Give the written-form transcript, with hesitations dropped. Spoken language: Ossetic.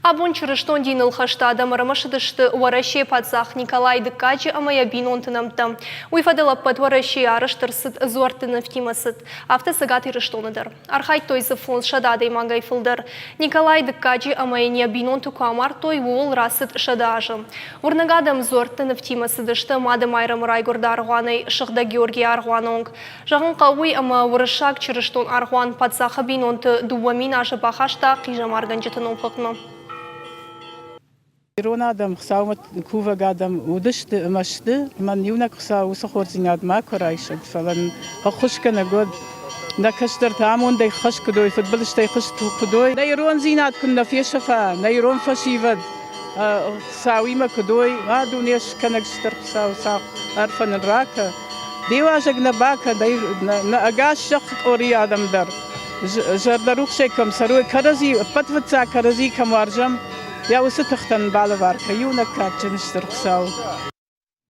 Абон чырыстон диныл хӕст адӕм ӕрымысыдысты Уӕрӕсейы паддзах Николай Дыккаджы ӕмӕ йӕ бинонты нӕмттӕ. Уый фӕдыл ӕппӕт Уӕрӕсейы арӕзт ӕрцыд дзуӕртты нывтимӕ цыд. Афтӕ Цӕгат Ирыстоны дӕр. Архайдтой дзы 500 адӕймагӕй фылдӕр. Николай Дыккаджы ӕмӕ йын йӕ бинонты куы амардтой, ууыл рацыд 100 азы. Уырнӕг адӕм дзуӕртты нывтимӕ цыдысты Мады Майрӕмы райгуырды аргъуанӕй Сыгъдӕг Георгийы аргъуаны онг. Зӕгъын хъӕуы уый, ӕмӕ уырыссаг чырыстон аргъуан паддзахы бинонты 2000 азы бахаста хъизӕмаргӕнджыты номхыгъдмӕ. Ирон адӕм Хуыцаумӕ кувӕг адӕм уыдысты ӕмӕ сты, ӕмӕ иунӕг Хуыцау уыцы хорздзинад макуы райсӕд, фӕлӕ нын ӕххуысгӕнӕг уӕд. Нӕ кӕстӕртӕ амондӕй ххӕст куыд уой, фыдбылызтӕй хызт куыд уой. Нӕ ирондзинад куыннӕ фесӕфа, нӕ ирон фӕсивӕд Хуыцауимӕ куыд уой, а дуне скӕнӕг стыр Хуыцау сӕ арфӕ нын ракӕ. Де уазӕг нӕ бакӕ, нӕ ӕгас зӕххы къорийы адӕм дӕр зӕрдӕрухсӕй кӕм цӕрой, кӕрӕдзи, ӕппӕт фыццаг кӕрӕдзи кӕм уарзӕм, йӕ уыцы тыхтӕн балӕвар кӕ иунӕг кадджын стыр Хуыцау.